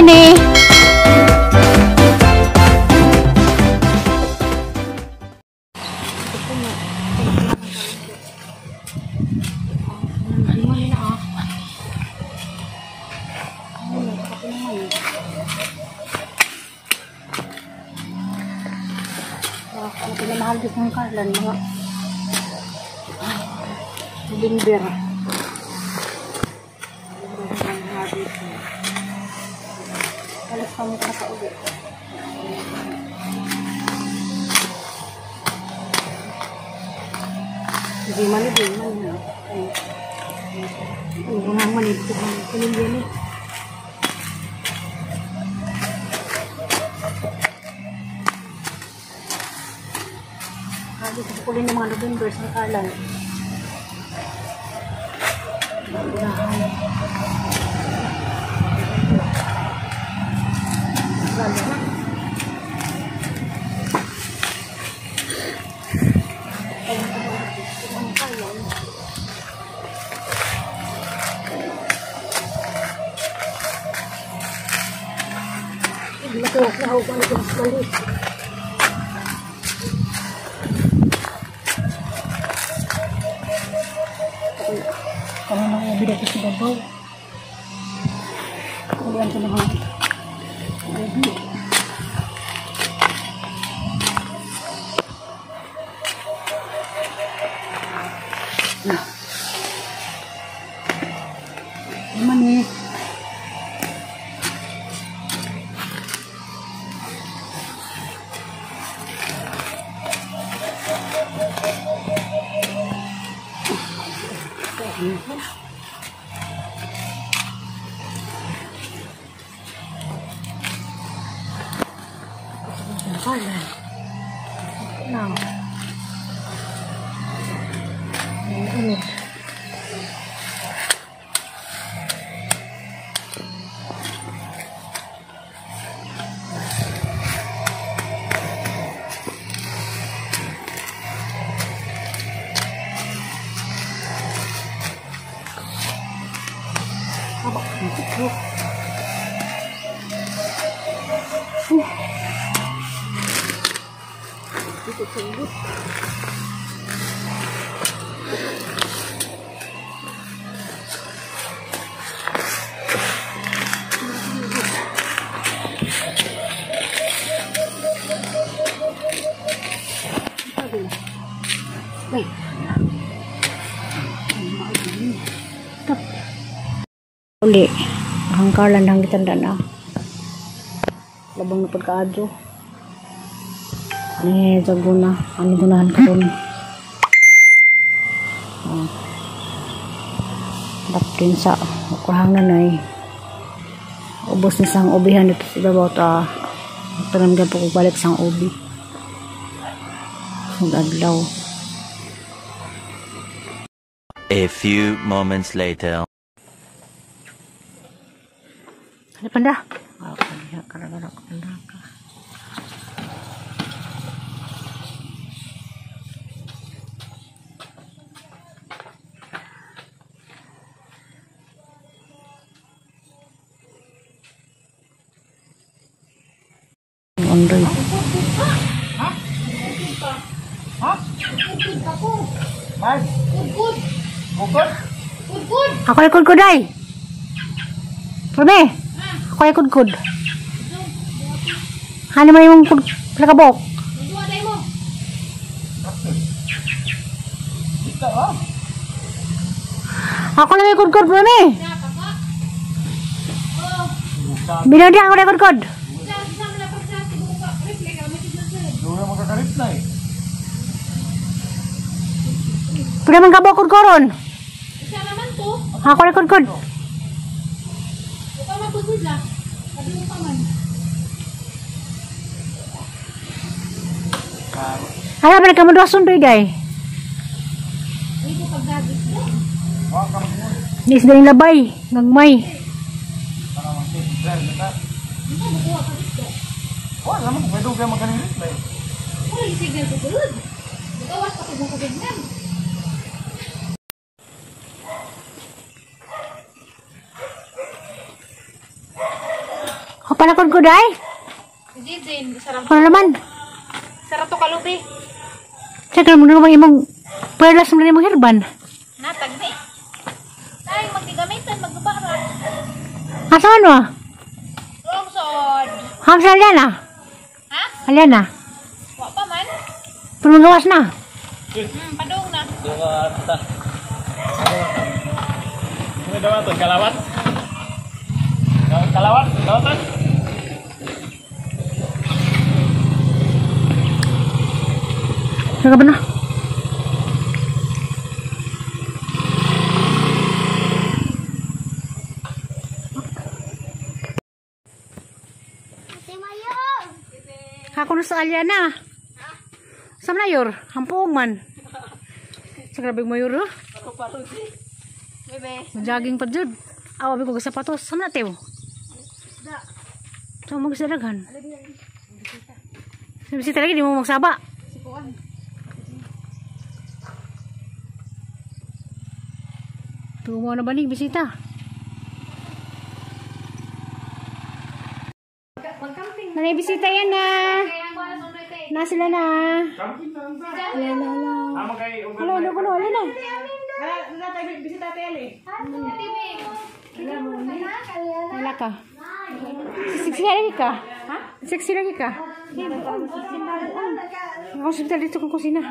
Mani. Mahal din ng Carlan, mga November. Alas pa mo ka uwi. Hindi man, hindi man. Ang nga man, ito ang kunin eh. Dito sa kulin ng mga November sa Carlan. Unahan. Matuwak na ako ang malis. Kami nang ubi dito sa babaw. Kulian ko naman. Ubi. Nah. Naman eh. Now, init. Aba, ito. Dito sa init. Ay. Stop. Uli, ang Carlan hanggang tanda na. Labang na pagkaadyo. Ni jaguna, ano gunahan karon. Oh. Daplin sa kurang nanay. Ubos ni sang ubihan dito sa ibabaw ta. Tanan gyud ko balik sang ubi. Sug adlaw. A few moments later. Ano panda? Ah, kaniya karagara panda ka. Ondoy. Ha? Ha? Man. Kudkud. Kudkud? Kudkud. Ako ay kudkud ay. Pwede. Ako ay kudkud. Ano man yung lakabok? Ako lang ay kudkud, pwede. Binodi ako na kudkud. Pwede man kabok kudkoron. Ako na kudkud. Ala ba ka mo sundoy day? Nis din labay, gagmay. Wala man pwede ka maganit. Palakon ko dai. Jijin, sarap. Ano naman? Sarap to kalubi. Saka mo naman imong perlas mo na imong herban. Natag ni. Ay, magdigamitan, magbara. Asa ano ah? Lungsod. Hamsa Aliana. Ha? Aliana. Wa pa man. Pero magawas na. Padung na. Kalawat. Kalawat, kalawatan. Saka ba na? Ako na sa Aliana. Sa mayor, hampuong man. Sa grabe mayor, oh. Bebe. Jogging pa jud. Aw, abi ko sa sapatos. Sa na tew. Sa mo sa daghan. Sa bisita lagi di mo magsaba. Tumo na ba ni bisita? Nanay bisita yan na. Na sila na. Ala ala. Ala ala ala ala na. Wala ka. Sexy lagi ka? Ha? Sexy lagi ka? Ako hospital dito kung kusina.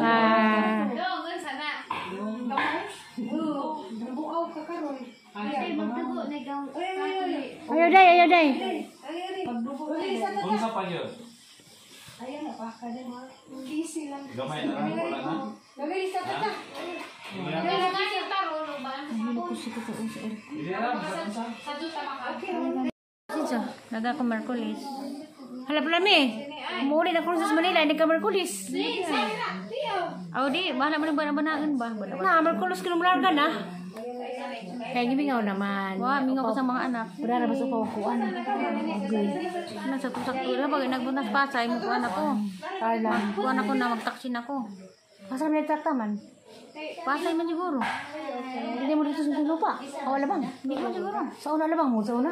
Ah. Ayaw day, ayaw day. Unsa pa yun? Gamay na lang, wala na. Naga ko Merkulis. Hala pala mi. Umuuli na ko sa Manila, hindi ka Merkulis. Aw di, bahala mo na banaan ba? Na, Merkulis kinumlarga na. Kaya gimingaw naman. Wa, mingaw ko sa mga anak. Wala na ba sa kukuan? Okay. Nasa sakto lang pag nagbuntas pasay mo kuan ako. Carla. Kuan ako na magtaksi na ko. Asa man trakta man? Pasay man siguro. Hindi mo dito sa lupa. O alabang. Hindi man siguro. Sa una alabang mo, sa una.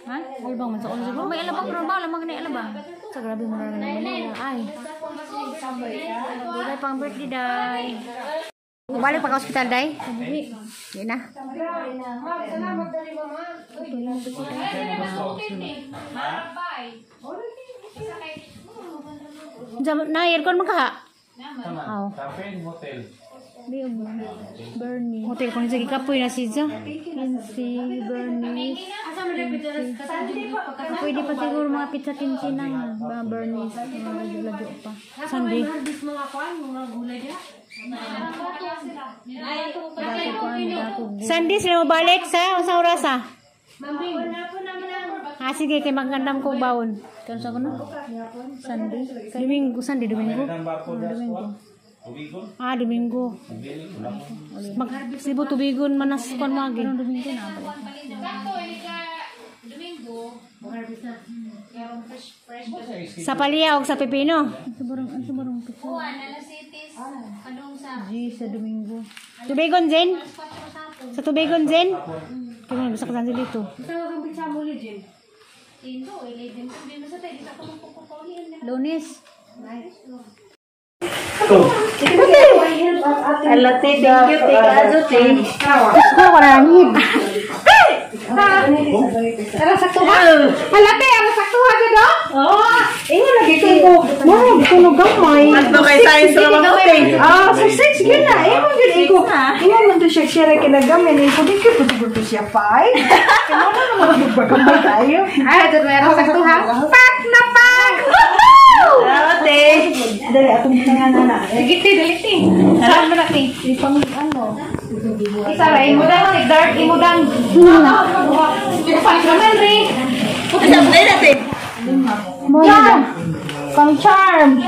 Ha? Alabang man sa una siguro. May alabang pero ba lamang na alabang. Sa grabe mo na naman. Ay. Day pang birthday day. Balik pa ka ospital day. Hindi na. Na aircon man ka? Aw. Cafe hotel. Bernie. Hotel ko ni sige kapoy na siya. Kinsey, Bernice. Pwede pa siguro mga pizza kinsi na mga Bernice. Mga ladyo-ladyo pa. Sunday. Sunday sila mabalik sa unsa oras ah? Ah, sige kay magandam ko bawon. Kansa ko na? Sunday. Domingo, Sunday, Domingo. Tubigon? Ah, Domingo. Mag Cebu tubigon manas kon magi. Domingo na ba? Sa Palya og sa Pipino. Ang sobrang pizza. G sa Domingo. Tubigon Zen? Sa tubigon Zen? Kaya mo bisa ka dito. Lunes. Alate, thank you, thank you. Ko na ngid. Ara sakto ha. Alate, ara sakto ha gid oh. Oh, ingon lagi ko. Mo, kuno gamay. Adto kay science ra man ko. Ah, so six gyud na. Ingon gyud iko. Ingon man to siya share kinagamit iko di kay pud to siya five. Kaya mo naman magbagamay tayo. Ay, ato ara sakto ha. Pak na pak. Ate. Dali atong butangan na. Sige te, dali te. Saan mo na te? Ipang ano. Isa ra imo dang dark imo dang. Pak naman re. Mo na. Pang charm.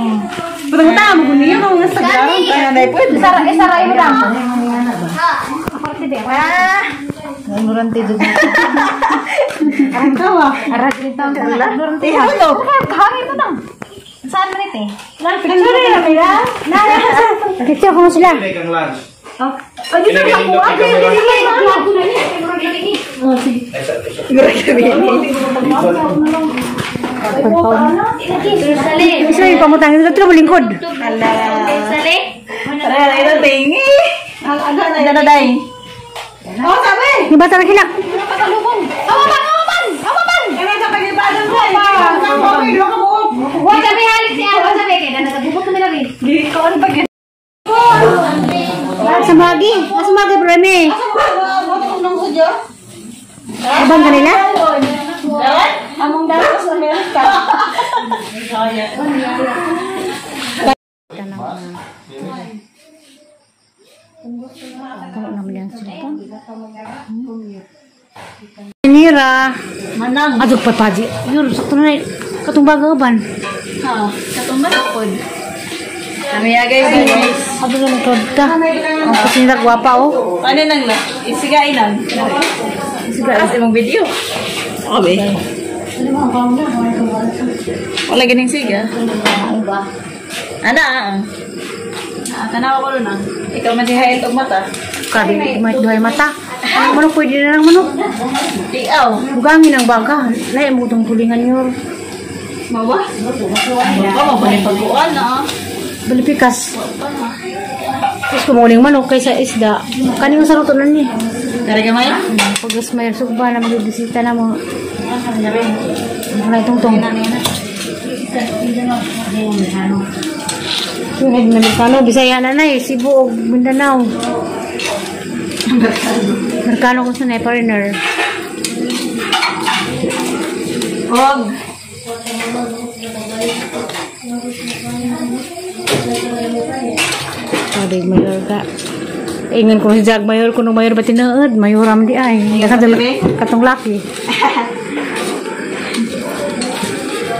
Putang tama ko niyo kung nasa garon kaya na pwede. Isa ra imo dang. Ah. Nurante jud. Ang kawa. Ara dito ang Ano? Hangin to nang. Saan man ito eh? Picture na mila. Picture ko sila. Kang lunch. Ay, dito na ako. Isa yung pamutang. Ito na lingkod. Tara, ito tingi. Ang day. Oh, sabi. Yung bata na hilak. Awaman! Awaman! Awaman! Ano sa pag-ibadan ko? Huwag kami halik si Alba sabi kay na nagabubot kami lagi. Sa magi. Sa magi, Remy. Abang kanila? Among dapat sa Amerika. Kano naman yan sila pa? Nira. Manang. Adog pa paji. Yun, sakto na na. Katong baga ban. Ha, katumba na pod. Namiyagay guys. Adog na magkod ka. Ang kusinira gwapa oh. Ano nang na? Isigain lang. Isigain. Sa imong video. Okay. Wala ganing siga. Ana. Ah, tanawa ko ron ah. Ikaw man si Hayat og mata. Grabe, may duhay mata. Ano manok, pwede na lang manok. Ikaw. Bugangin ang baga. Lahi mo itong tulingan yun. Mawa? Mawa mo pa pagkuan na. Balipikas. Tapos kumuling manok kaysa isda. Kaninang sa ruto na ni. Dari gamay? Pag may sugba na magbibisita na mo. Wala itong tong. Yung Amerikano, Bisaya na na eh. Cebu o Mindanao. Amerikano ko sa na foreigner. Og. Sabi, mayor ka. Ingon ko si Jag, mayor ko nung mayor ba tinaad? Mayor am di ay. Katong laki.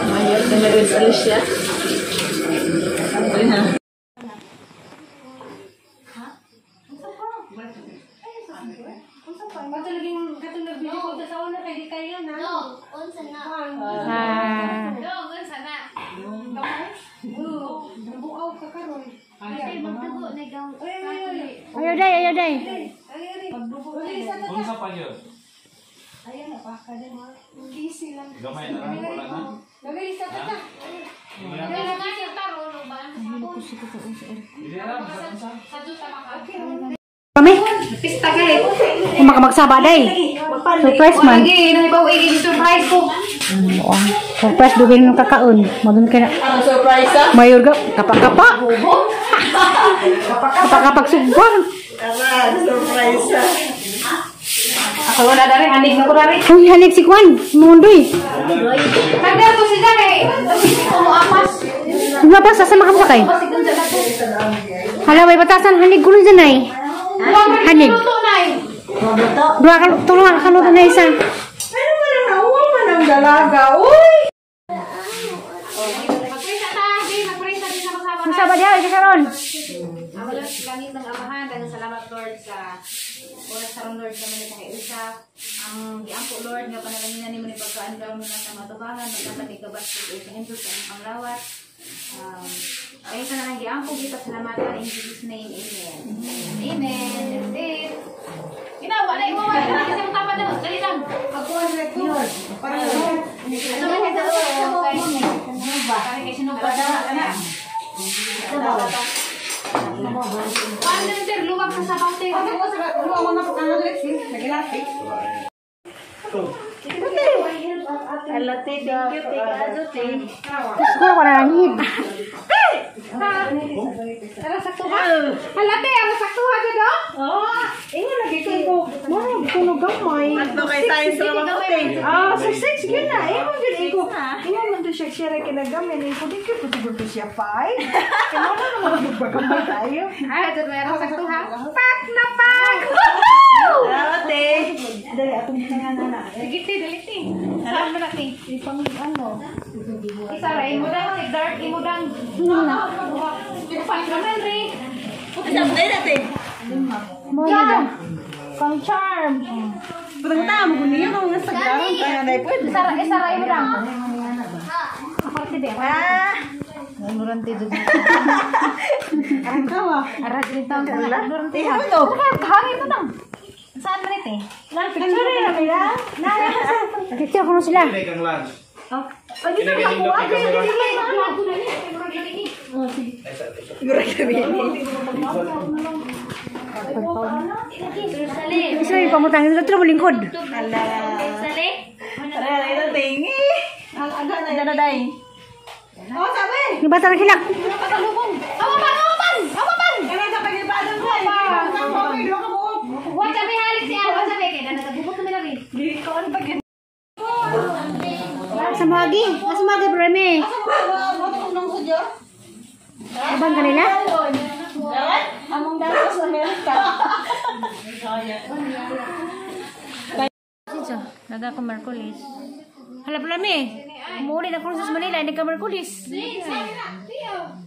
Mayor na meron sa Alicia. Ah. Ayaw day, ayaw day. Unsa pa yun? Gamay na lang, wala na. Hindi lang, unsa? Kami? Kung makamagsaba day. Surprise man. Lagi nang ibaw surprise ko. Oo. Surprise dugay ng kakaon. Madun kay na. Ang surprise ah. Mayor ga kapa-kapa. Kapa-kapag sugba. Tara, surprise ah. Ako wala dari hanig na ko dari. Uy, hanig si Kwan. Mundoy. Nagdala ko si Jare. Umuapas. Lumabas, asa makapasakay? Hala, may batasan. Hanig ko rin dyan ay. Hanig. Dua ka, tulungan ka luto na isa. Ano man ang nauwa man ang dalaga? Uy! Magprisa ta, di magprisa di sa masama. Masaba diha, isa karon. Langit ng Amahan, daghang salamat Lord sa oras karon Lord kami nagkahiusa. Ang giampo Lord nga panalanginan nimo ni pagkaan daw mo sa matubangan, magkatami kabastos o kahindot sa imong panglawas. Kaya sa nang giampo gipasalamatan in Jesus name. Amen. Amen. That's it. Ina, wala imo wala kasi mo tapad na. Dali lang. Pagkuhan sa ko. Parang Ano man ito? Kami kay sinuba na. Paano na sir, luwag sa sabaw te. Alate, thank you, thank you, thank you. Siguro ko na langhid. Tara sakto ha. Hala te, ang sakto ha jud oh. Oh, ingon lagi ko ko. Mura ko gamay. Ato kay tayo sa mga puti. Ah, sa six gyud na. Ingon gyud ko. Ingon man to siya share kinagamay ni ko di ko pud to siya five. Kay mo na naman magbagamay tayo. Ay, jud may sakto ha. Pak na pak. Alate. Dali atong tangan na. Sige te, dali te. Saan mo na te? Ipang ano. Isa ra imo dang dark imo dang. Pang kamen ri. Asa mo dati? Mo na. Pang charm. Putang ta mo niyo kung nasa garon tayo na pwede. Isa ra imo dang. Aparte be. Ah. Nurante jud. Arang kawa. Arang din taon ko na. Nurante ha. Hangin to nang. Saan man ite? Picture na nila. Picture ko na sila. Kang lunch. Pag ito na ko, ay, Isa yung pamutang. Ito mo lingkod. Tara, ito tingi. Ang aga na dana day. Oh, sabi. Yung bata na hilak. Awaman, awaman! Awaman! Kaya sa pag-ibadan ko. Huwag kami halik siya. Huwag sabi kay na nagabubot kami lagi. Sa magi. Sa magi, Breme. Abang kanila? Among datos sa Amerika. Naga ko Merkulis. Hala, Breme. Umuuli na ko sa Manila. Hindi ka Merkulis.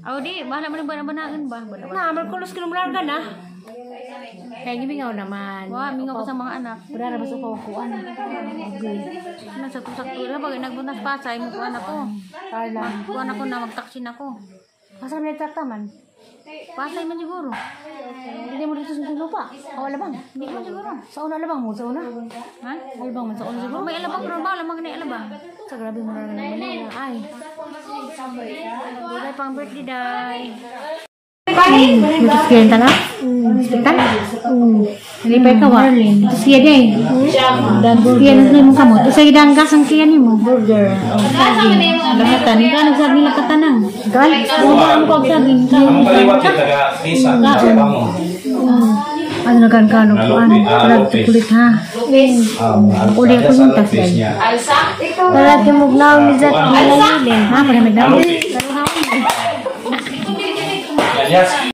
Aw di, bahala mo na banaan ba? Na, Merkulis kinumularga na. Kaya gimingaw naman. Wa, mingaw ko sa mga anak. Wala na ba sa kukuan? Nasa sakto lang pag nagbuntas pasay mo kuan ako. Carla. Kuan ako na magtaksin ako. Asa man nagtaktaman? Pasay man siguro. Hindi mo dito sa lupa. O alabang. Hindi man siguro. Sa una alabang mo, sa una. Ha? Alabang man sa una siguro. May alabang pero ba alamang na alabang. Sa grabe mo na naman. Ay. Dai pang birthday dai. Mutus kiyan ta na? Hospital? Nalipay ka wa? Mutus kiyan eh. Kiyan na mong kamot. Usa gidang gas ang kiyan nimo. Burger. Lakatan ka nagsaging lakatanang. Gal. Mo ko saging ka. Ang kaliwat yung taga Kisa, taga mo. Ano na kan kano kuan? Parang kulit ha. Uli ako yung tas Lopez niya. Para kimugnaw ni Zat Ha, para magnaw. Lopez. Yes.